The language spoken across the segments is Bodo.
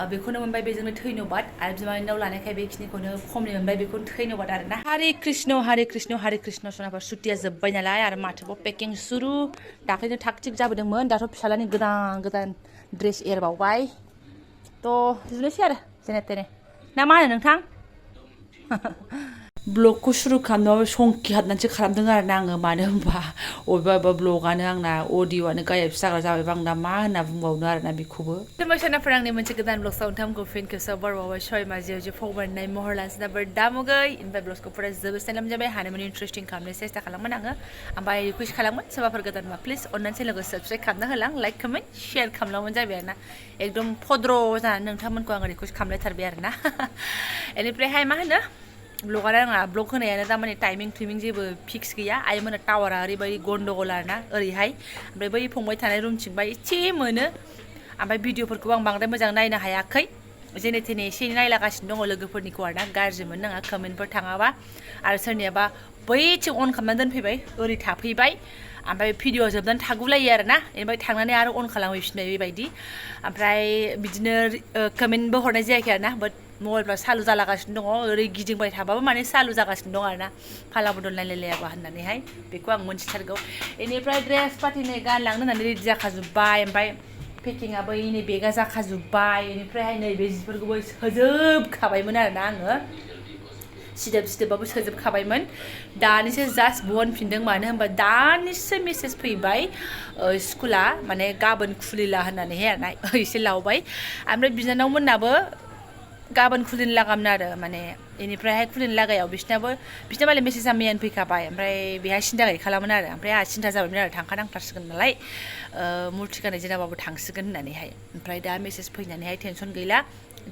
बेखौनो मोनबाय बेजोंनो धन्यबाद आरो बिमानिनाव लानायखाय बेखिनिखौनो खमनि मोनबाय बेखौनो धन्यबाद आरोना हरे कृष्ण हरे कृष्ण हरे कृष्ण सनाफोर सुटिया जोब्बाय नालाय आरो माथोबाव पेकिं सुरु दाख्लैनो थाग थिग जाबोदोंमोन दाथ' फिसालानि गोदान गोदान ड्रेस एरबावबाय थ' जुनोसै आरो जेने तेने ना मा होनो नोंथां ब्लगखौ सुरु खालामनायाव संखि हाबनानैसो खालामदों आरोना आङो मानो होनबा अबेबा ब्लगानो आंना अडिअ'आनो गायब जाग्रा जाबायबा आं दा मा होनना बुंबावनो आरोना बेखौबो सोरबाफोर आंनि मोनसे गोदान ब्लगआव नोंथांमोनखौ फिन खेबसेयाव बरबावबाय सय माजियाव जे फगबारनाय महर लानोसै दाबो दामुगै ओमफ्राय ब्लगखौ फुरा जोबोद लोमजाबाय हानायमानि इन्टारेस्टिं खालामनो सेस्था खालामोन आङो ओमफ्राय रिकुवेस्ट खालामोन सोरबाफोर गोदानबा प्लिज अननानै चेनेलखौ साबस्क्राइब खालामना होलां लाइक कमेन्ट शेयार खालामलांबानो जाबाय आरोना एकदम फद्र' जानानै नोंथांमोनखौ आङो रिकुवेस्ट खालामलायथारबाय आरोना बेनिफ्रायहाय मा होनो ब्लगारा आंना ब्लग होनायानो दामाने टाइमिं जेबो फिक्स गैया आइमोना टावारा ओरैबायदि गन्डगल आरोना ओरैहाय ओमफ्राय बै फंबाय थानाय रुमथिंबा एसे मोनो ओमफ्राय भिडिअफोरखौ आं बांद्राय मोजां नायनो हायाखै जेने थेने एसे नायलागासिनो दङ लोगोफोरनिखौ आरोना गाज्रि मोन नाङा कमेन्टफोर थाङाबा आरो सोरनियाबा बैथिं अन खालामनानै दोनफैबाय ओरै थाफैबाय ओमफ्राय भिडिअ जोबनानै थागुलायो आरोना ओमफ्राय थांनानै आरो अन खालामहैफिनबाय बेबायदि ओमफ्राय बिदिनो कमेन्टबो हरनाय जायाखै आरोना बाट मबाइलफ्रा सालु जालागासिनो दङ ओरै गिदिंबाय थाबाबो माने सालु जागासिनो दं आरोना फाला बदल नायलायलायाबा होननानैहाय बेखौ आं मोनथिथारगौ बेनिफ्राय ड्रेस पार्टिनो गानलांनो होननानै रेडि जाखाजोब्बाय ओमफ्राय पेकिंआबो नै बेगा जाखाजोब्बाय बेनिफ्रायहाय नैबे जिफोरखौबो सोजोबखाबायमोन आरोना आङो सिदोबबाबो सोजोबखाबायमोन दानिसो जास्ट बहनफिनदों मानो होनबा दानिसो मेसेज फैबाय स्कुला माने गाबोन खुलिला होननानैहाय आरोना एसे लावबाय ओमफ्राय बिनानाव मोननाबो गाबोन खुलिनो लागामोन आरो माने बेनिफ्रायहाय खुलिनो लागायाव बिसना मालाय मेसेजआ मैयानो फैखाबाय ओमफ्राय बेहाय सिन्था गैखालामोन आरो ओमफ्राय आंहा सिन्था जाबायमोन आरो थांखानांथारसिगोन नालाय मुर्ति गाननाय जेनाबाबो थांसिगोन होननानैहाय ओमफ्राय दा मेसेज फैनानैहाय टेनसन गैला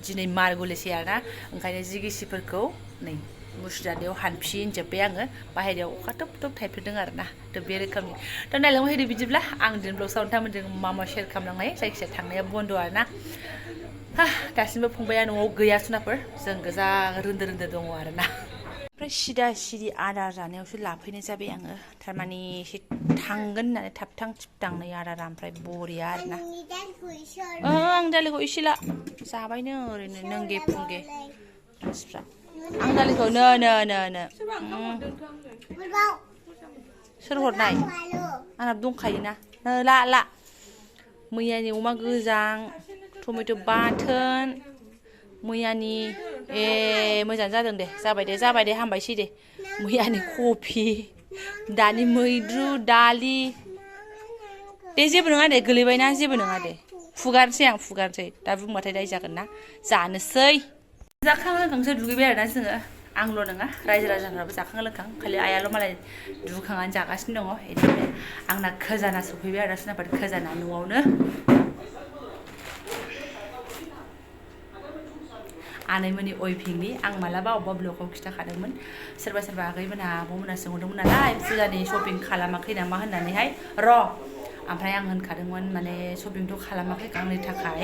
दिनै मारगुलिसै आरोना ओंखायनो जि गिसिफोरखौ नै मुसुदानियाव हानफिनजोब्बाय आङो बाहेरायाव अखा थोब थाइफ्रिदों आरोना थ' बे रोखोमनि थ' नायलांबाय हैदो बिदिब्ला आं दिनै ब्लगआव नोंथांमोनजों मा शेयार खालामलांनो हायो जायखिजाया थांनाया बन्द' आरोना दासिमबो फंबाया न'आव गैया सुनाफोर जों गोजा रोन्दो दङ आरोना ओमफ्राय सिदा आदार जानायावसो लाफैनाय जाबाय आङो थारमाने एसे थांगोन होननानै थाबथां थिबथां नै आदारा ओमफ्राय बरिया आरोना आं दालिखौ एसेला जाबायनो ओरैनो नोंगे फुंगे मानसिफ्रा आं दालिखौ नो सोर हरनाय आंना दंखायोना ला मैयानि अमा गोजां टमेट' बाथोन मैयानि मोजां जादों दे जाबाय दे हामबायसै दे मैयानि कफि दानि मैद्रु दालि दे जेबो नङा दे गोलैबायना जेबो नङा दे फुगारनोसै दा बुंबाथाय दाय जागोन ना जानोसै जाखां लोंखांसो दुगैबाय आरोना जोङो आंल' नङा रायजो राजाफ्राबो जाखां लोंखां खालि आइयाल' मालाय दुगैखांनानै जागासिनो दङ बेनिफ्राय आंना खोजाना सफैबाय आरो सोनाफोर खोजाना न'आवनो आनैमोननि अयभिंनि आं मालाबा अबेबा ब्लगाव खिथाखादोंमोन सोरबा आगैमोनहा आब'मोनहा सोंहरदोंमोन नालाय फुजानि शपिं खालामाखै नामा होननानैहाय ओमफ्राय आं होनखादोंमोन माने शपिंथ' खालामाखै आंनि थाखाय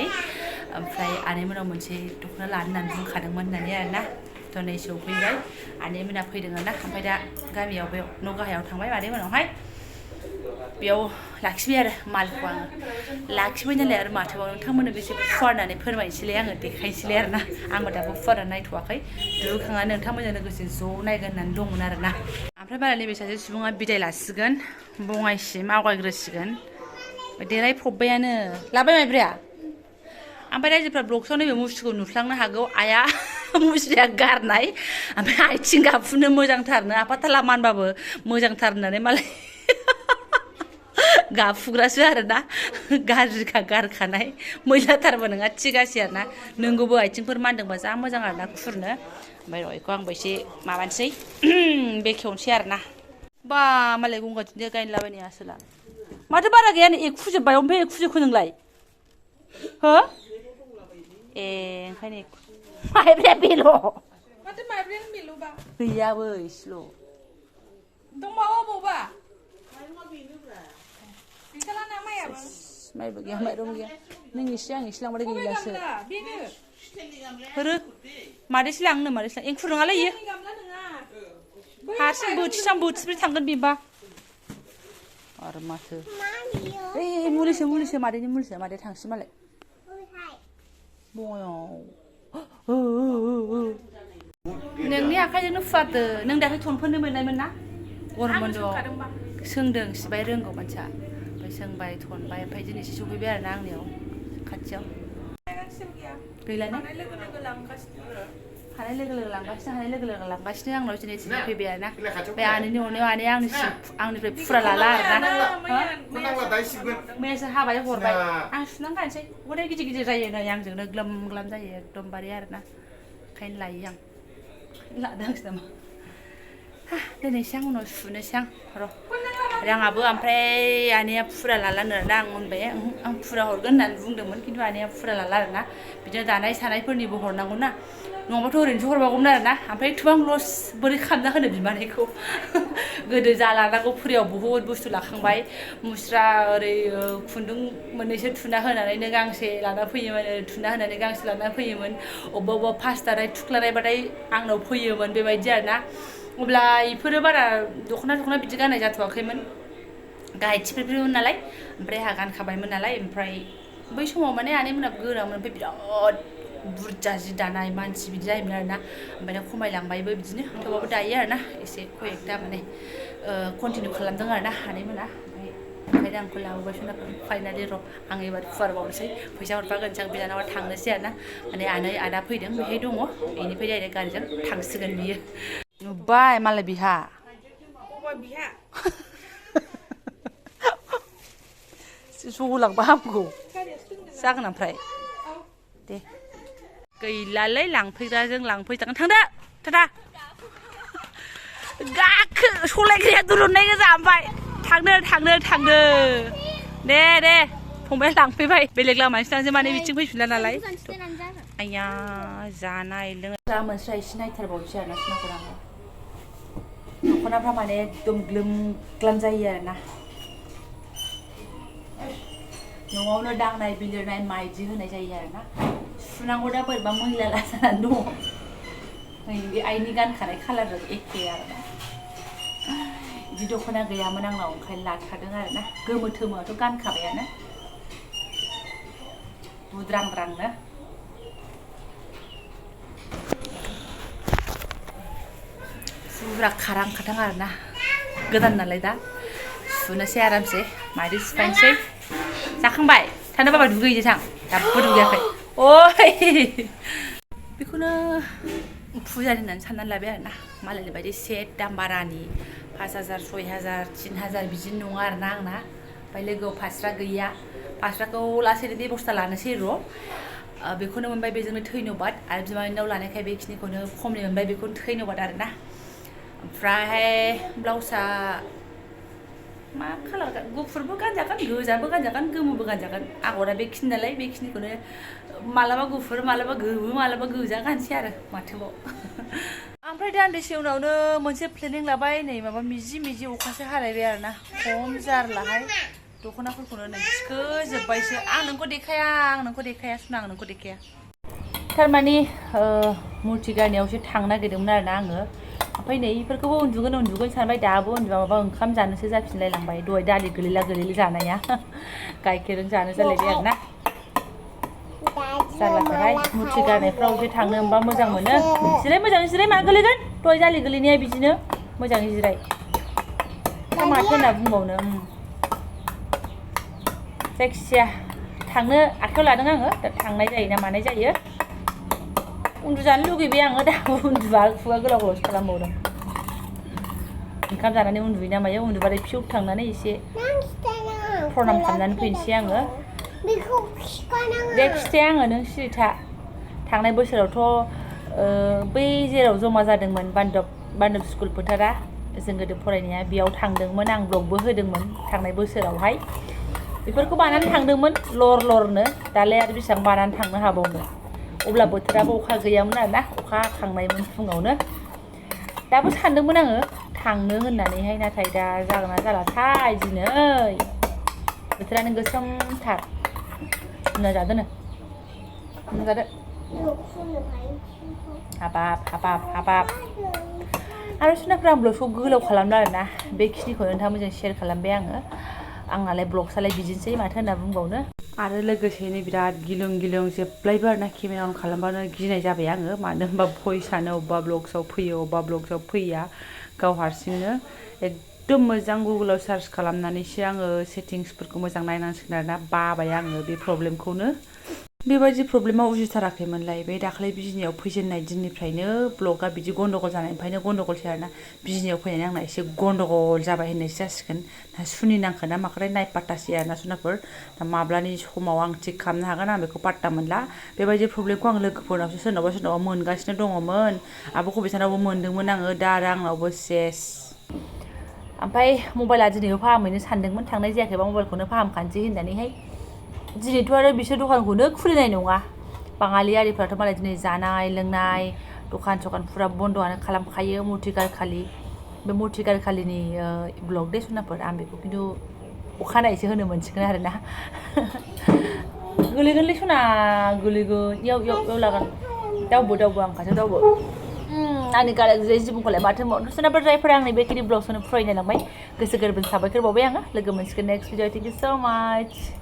ओमफ्राय आनैमोनाव मोनसे दख'ना लानो होननानै बुंखादोंमोन होननानै आरोना थ' नै सौफैबाय आनैमोना फैदों आरोना ओमफ्राय दा गामियाव बे न' गाहायाव थांबाय आनैमोनावहाय बेयाव लाखिबाय आरो मालखौ आङो लाखिबाय नालाय आरो माथोबाव नोंथांमोननो बेसे फुवारनानै फोरमायनोसैलाय आङो देखायनोसैलाय आरोना आंबो दाबो फुवारनानै नायथ'वाखै दुगैखांनानै नोंथांमोनजों लोगोसे ज' नायगोन होननानै दंमोन आरोना ओमफ्राय बारा नैबे सासे सुबुङा बिदाय लासिगोन बङाइसिम आवगायग्रोसिगोन देलायफबबायानो लाबाय माइब्राया ओमफ्राय रायजोफ्रा ब्लगसआव नैबे मुस्रिखौ नुफ्लांनो हागौ आइया मुस्रिया गारनाय ओमफ्राय आथिं गाफुनो मोजांथारनो आफाथाला मानबाबो मोजांथार होननानै मालाय गाफुग्रासो आरोना गाज्रिखा गारखानाय मैलाथारबो नङा थिगासै आरोना नोंगौबो आथिंफोर मानदोंबा जा मोजां आरोना खुरनो ओमफ्य बेखौ आंबो एसे माबानोसै बेखेवनोसै आरोना बा मालाय गंगार दुन्दिया गायनोलाबायनाय आसोला माथो बारा गैया नै एखुजोब्बाय ओमफ्राय एखुजोबखो नोंलाय हो ओंखायनो माइब्राया बेल' माथो माइब्रायानो बेल'बा गैयाबो इसेल' दंबावो बबावबा गैखालाना माइयाबो माइबो गैया माइरंबो गैया नों एसे आं एसे लांबाथाय गैलासो होरो मादैसो लांनो एंखुर नङालै इयो हारसिं बोथिब्रै थांगोन बेबा आरो माथो मुलिसो मादैनि मुलिसो मादै थांसै मालाय बयाव नोंनि आखाइजोंनो फुवारदो नों दाख्लै टन फोननो मोननायमोन ना गरम बन्द'आव सोंदों सिबाय रोंगौ मानसिया ओमफ्राय सोंबाय थनबाय ओमफ्राय दिनैसो सफैबाय आरोना आंनियाव खाथियाव गैलानो हानाय लोगो लोगो लांगासिनो आंनाव दिनै फैबाय आरोना ओमफ्राय आनैनि अननायाव आनैया आंनिफ्राय फुरा लाला आरोना मैयासो हाबाय हरबाय आं सुनानै गानसै हदाय गिदिर गिदिर जायो नै आंजोंनो ग्लाम ग्लाम जायो एकदमबारे आरोना ओंखायनो लायो आं लादांसो नामा दिनैसो आं उनाव सुनोसै आं र' राङाबो ओमफ्राय आनैया फुरा लालानो आरोना आं होनबाय आं फुरा हरगोन होननानै बुंदोंमोन खिन्थु आनैया फुरा लाला आरोना बिदिनो दानाय सानायफोरनिबो हरनांगौ ना नङाबाथ' ओरैनोसो हरबावगौमोन आरोना ओमफ्राय एथबां लस बोरै खालामना होनो बिमानैखौ गोदो जा लानांगौ फुरियाव बुहुद बुस्थु लाखांबाय मुस्रा ओरै खुन्दुं मोननैसो थुना होनानैनो गांसे लाना फैयोमोन थुना होनानै गांसे लाना फैयोमोन अबेबा फास्टाराय थुख्लानायबाथाय आंनाव फैयोमोन बेबायदि आरोना अब्ला इफोरो बारा दख'ना बिदि गाननाय जाथ'वाखैमोन गाहाय थिफेरफोरमोन नालाय ओमफ्राय आंहा गानखाबायमोन नालाय ओमफ्राय बै समाव माने आनैमोनाबो गोरामोन ओमफ्राय बिराद बुरजा जि दानाय मानसि बिदि जायोमोन आरोना ओमफ्राय दा खमायलांबायबो बिदिनो थेवबाबो दायो आरोना एसे कयेकथा माने कन्टिनिउ खालामदों आरोना आनैमोना ओंखायनो आंखौ लाबोबाय सनाखौ फाइनालि र' आं एबार फुवारबावनोसै फैसा हरफागोनसै आं बिनानावा थांनोसै आरोना माने आनै आदा फैदों बेहाय दङ बेनिफ्राय डाइरेक्ट गारिजों थांसिगोन बियो नुबाय मालाय बिहा जलांबा हामगौ जागोन ओमफ्राय दे गैलालै लांफैग्राजों लांफैजागोन थांदो टाटा गाखो सलायग्राया दुरुननाय गोजा ओमफ्राय थांदो दे फंबाया लांफैबाय बेलेग लामानिसो थांसै माने बिथिं फैफिनला नालाय आया जानाय लोंनाय मोनस्रा एसे नायथारबावनोसै आरोना सिनाफोर आङो दख'नाफ्रा माने एकदम ग्लोम ग्लाम जायो आरोना न'आवनो दांनाय बिलिरनाय माइदि होनाय जायो आरोना सुनांगौ दा बोरैबा मैला जानानै दङ नै बे आइनि गानखानाय खालारजों एखे आरोना बिदि दख'ना गैयामोन आंनाव ओंखायनो लाथारदों आरोना गोमो थोमोआथ' गानखाबायानो बुद्रांद्रांनो फुरा खारां खाथां आरोना गोदान नालाय दा सुनोसै आरामसे माइदि सिफायनोसै जाखांबाय थानो बाबा दुगैहैदो थां दाबो दुगैयाखै ओइ बेखौनो फुजा होननानै साननानै लाबाय आरोना मालायनि बायदि सेट दाम बारानि 5,000 6,000 3,000 बिदि नङा आरोना आंना ओमफ्राय लोगोआव फास्रा गैया फास्राखौ लासैनो बेबस्था लानोसै र' बेखौनो मोनबाय बेजोंनो धन्यबाद आरो बिमानिनाव लानायखाय बेखिनिखौनो खमनि मोनबाय बेखौनो धन्यबाद आरोना ओमफ्राय ब्लाउसआ मा खालार गुफुरबो गानजागोन गोजाबो गानजागोन गोमोबो गानजागोन आगरा बेखिनि नालाय बेखिनिखौनो मालाबा गुफुर मालाबा गोमो मालाबा गोजा गानसै आरो माथोबाव ओमफ्राय दान्दिसे उनावनो मोनसे प्लेनिं लाबाय नै माबा मिजि अखासो हालायबाय आरोना खम जारलाहाय दख'नाफोरखौनो नै थिखोजोब्बायसो आं नोंखौ देखाया सुना आं नोंखौ देखाया थारमाने मुर्ति गारनायावसो थांनो नागिरदोंमोन आरोना आङो ओमफ्राय नै बेफोरखौबो उन्दुगोन सानबाय दाबो उन्दुबा माबा ओंखाम जानोसो जाफिनलायलांबाय दहाय दालि गोलैला जानाया गाइखेरजों जानो जालायबाय आरोना जारलाथारहाय मुर्ति गारनायफ्रावसो थांनो मोनबा मोजां मोनो मोजाङै जिराय मा गोलैगोन दहाय दालि गोलैनाया बिदिनो मोजाङै जिराय दा माथो होनना बुंबावनो जायखिजाया थांनो आखायाव लादों आङो दा थांनाय जायो ना मानाय जायो उन्दुजानो लुगैबाय आङो दाबो उन्दुबा खुगा गोलाव खालामबावदों ओंखाम जानानै उन्दुयोना मायो उन्दुबाथाय फिउ थांनानै एसे प्रनाम खालामनानै फैनोसै आङो दे खिथाया आङो नों सिरि था थांनाय बोसोरावथ' बै जेराव जमा जादोंमोन बान्दब स्कुल फोथारा जों गोदो फरायनाया बेयाव थांदोंमोन आं ब्लगबो होदोंमोन थांनाय बोसोरावहाय बेफोरखौ बानानै थांदोंमोन लरनो दालाय आरो बेसेबां बानानै थांनो हाबावनो अब्ला बोथोराबो अखा गैयामोन आरोना अखा हाखांनायमोन फुङावनो दाबो सानदोंमोन आङो थांनो होननानैहाय नाथाय दा जागोन ना जालाथाय दिनै बोथोरानो गोसोमथार जादो हाबाब आरो सुनाफोरा आं ब्लगखौ गोलाव खालामला आरोना बेखिनिखौ नोंथांमोनजों शेयार खालामबाय आङो आंनालाय ब्लगसालाय बिदिनोसै माथो होनना बुंबावनो आरो लोगोसेनो बिराद गिलुं गिलुं जेब्लायबो आरोना केमेरा अन खालामबानो गिनाय जाबाय आङो मानो होनबा भइसआनो अबेबा ब्लग्सआव फैयो अबेबा ब्लग्सआव फैया गाव हारसिंनो एकदम मोजां गुगोलाव सार्च खालामनानैसो आङो सेटिंसफोरखौ मोजां नायनांसिगोन आरोना बाबाय आङो बे प्रब्लेमखौनो बेबायदि प्रब्लेमा उजिथाराखैमोनलाय बे दाखालि बिजनियाव फैजेननाय दिननिफ्रायनो ब्लगा बिदि गन्डगल जानायनिफ्रायनो गन्डगलसै आरोना बिजनियाव फैनानै आंना एसे गन्डगल जाबाय होननायसो जासिगोन दा सुनि नांखो ना माखोथाय नायपात्तासै आरोना सनाफोर दा माब्लानि समाव आं थिग खालामनो हागोन आं बेखौ पात्ता मोनला बेबायदि प्रब्लेमखौ आं लोगोफोरनावसो सोरनावबा मोनगासिनो दङमोन आब' कबिथानावबो मोनदोंमोन आङो दा आरो आंनावबो सेस ओमफ्राय मबाइला दिनैबो फाहामहैनो सानदोंमोन थांनाय जायाखैबा मबाइलखौनो फाहामखानोसै होननानैहाय दिनैथ' आरो बिसोर दखानखौनो खुलिनाय नङा बाङालि आरिफ्राथ' मालाय दिनै जानाय लोंनाय दखान सखान फुरा बन्द'आनो खालामखायो मुर्तिगारखालि बे मुर्तिगारखालिनि ब्लग दे सनाफोर आं बेखौ खिन्थु अखानायैसो होनो मोनसिगोन आरोना गोलैगोनलै सना गोलैगोन इयाव लागोन दावबो आं खाथियाव दावबो आंनि गाराय गुजाय जिबनखौलाय माथो होनबावनो सोरनाबा जायफोरा आंनि बेखिनि ब्लग्सखौनो फरायनायलांबाय गोसो गोरबोनि साबायखर बावबाय आङो लोगो मोनसिगोन नेक्स्ट भिडिअ थेंक इउ स' माच